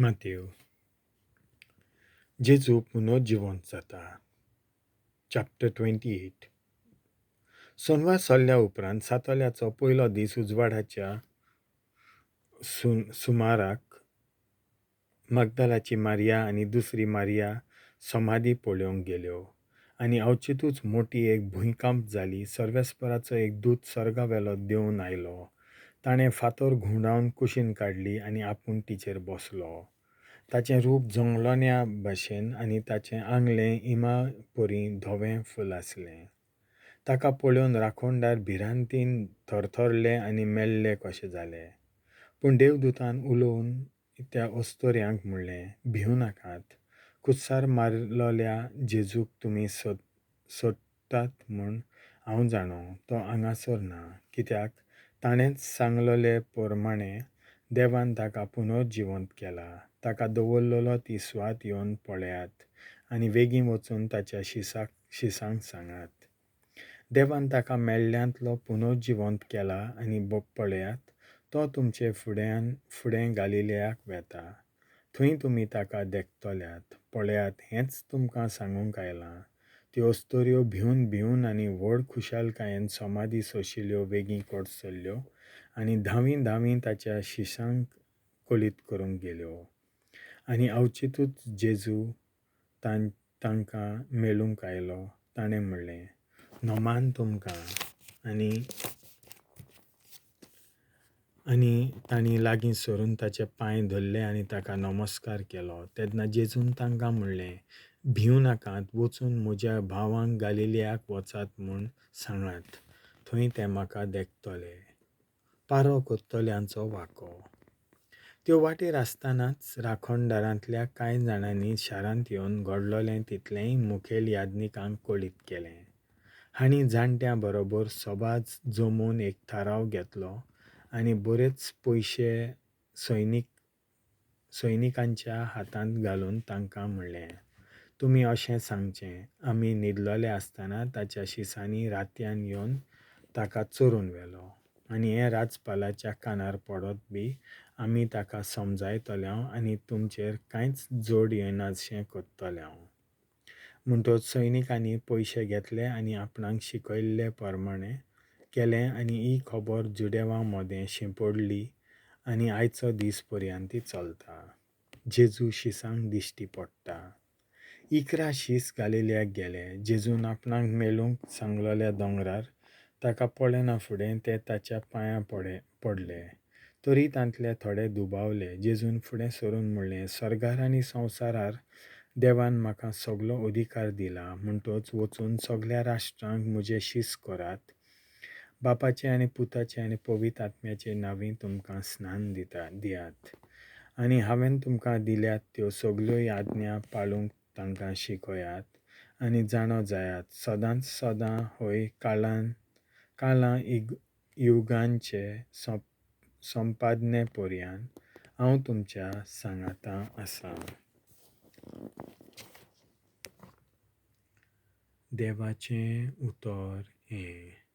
मातेव. जेजू पुनर्जिवंत जाता. Chapter 28. सोनवार सरल्या उपरांत सातोल्याचो पयलो दीस उजवाडाच्या सुमाराक मगदलाची मारिया आनी दुसरी मारिया समाधी पळोवंक गेल्यो. आनी अवचितूच मोटी एक भुंयकांप जाली. सर्वेस्पराचो एक दूत सर्गावेलो देंवन आयलो. ताणें फातर घुंवडावन कुशीन काडली आनी आपूण तिचेर बसलो. ताचें रूप जोंगलोण्या भशेन आनी ताचें आंगलें इमा परी धवें फूल आसलें. ताका पळोवन राखणदार भिरांतीन थरथरले आनी मेल्ले कशे जाले. पूण देवदूतान उलोवन त्या अस्तोऱ्यांक म्हणलें, भिवं नाकात. खुस्सार मारलेल्या जेजूक तुमी सोदतात म्हूण हांव जाणो. तो हांगासर ना, कित्याक ताणेंच सांगलेले प्रमाणें देवान ताका पुनर्जिवंत केला. ताका दवरलेलो ती सुवात येवन पळयात आनी वेगीं वचून ताच्या शिसांक सांगात, देवान ताका मेल्ल्यांतलो पुनर्जिवंत केला आनी पळयात, तो तुमचे फुड्यान फुडें गालिलेयाक वेता. थंय तुमी ताका देखतल्यात. पळयात, हेंच तुमकां सांगूंक आयलां. त्यो अस्तोऱ्यो भिवन भिवन आनी व्हड खुशालकायेन समाधी सोशिल्यो वेगीं कडसरल्यो आनी धांवी धांवी ताच्या शिसांक कळीत करूंक गेल्यो. आनी अवचितूच जेजू तांकां मेळूंक आयलो. ताणें म्हणलें, नमान तुमकां. आनी तांणी लागीं सरून ताचे पांय धरले आनी ताका नमस्कार केलो. तेन्ना जेजून तांकां म्हणलें, भिवं नाकात. वचून म्हज्या भावांक गालिलेयाक वचात म्हूण सांगात. थंय ते म्हाका देखतले. पारो करतल्यांचो वाको. त्यो वाटेर आसतनाच राखणदारांतल्या कांय जाणांनी शारांत येवन घडलोलें तितलेंय मुखेल याज्ञिकांक कळीत केलें. हांणी जाणट्यां बरोबर सभाज जमोवन एक थाराव घेतलो आनी बरेच पयशे सैनिकांच्या हातांत घालून तांकां म्हणलें, तुमी अशें सांगचें, आमी न्हिदलेले आसतना ताच्या शिसांनी रातयान येवन ताका चोरून व्हेलो. आनी हें राजपालाच्या कानार पडत बी आमी ताका समजायतले आनी तुमचेर कांयच जोड येनाशें करतले. म्हणटच सैनिकांनी पयशे घेतले आनी आपणाक शिकयल्ले प्रमाणें केलें आनी ही खबर जुदेवां मदें शिंपडली आनी आयचो दीस पर्यंत ती चलता. जेजू शिसांक दिश्टी पडटा. 11 शीस गालिलेयाक गेले. जेजून आपणाक मेळूंक सांगलेल्या दोंगरार ताका पळयना फुडें ते ताच्या पांयां पडले. तरी तांतले थोडे दुबावले. जेजून फुडें सरून म्हणलें, सर्गार आनी संवसारार देवान म्हाका सगलो अधिकार दिला. म्हणटच वचून सगल्या राष्ट्रांक म्हजे शीस करात. बापाचे आनी पुताचे आनी पवित्र आत्म्याचे नांवी तुमकां स्नान दियात. आनी हांवें तुमकां दिल्यात त्यो सगल्यो आज्ञा पाळूंक तांकां शिकयात. आनी जाणो जायात, सदांच सदां हय काळां युगांचे संपादने पर्यंत हांव तुमच्या सांगाता आसा. देवाचें उतर हें.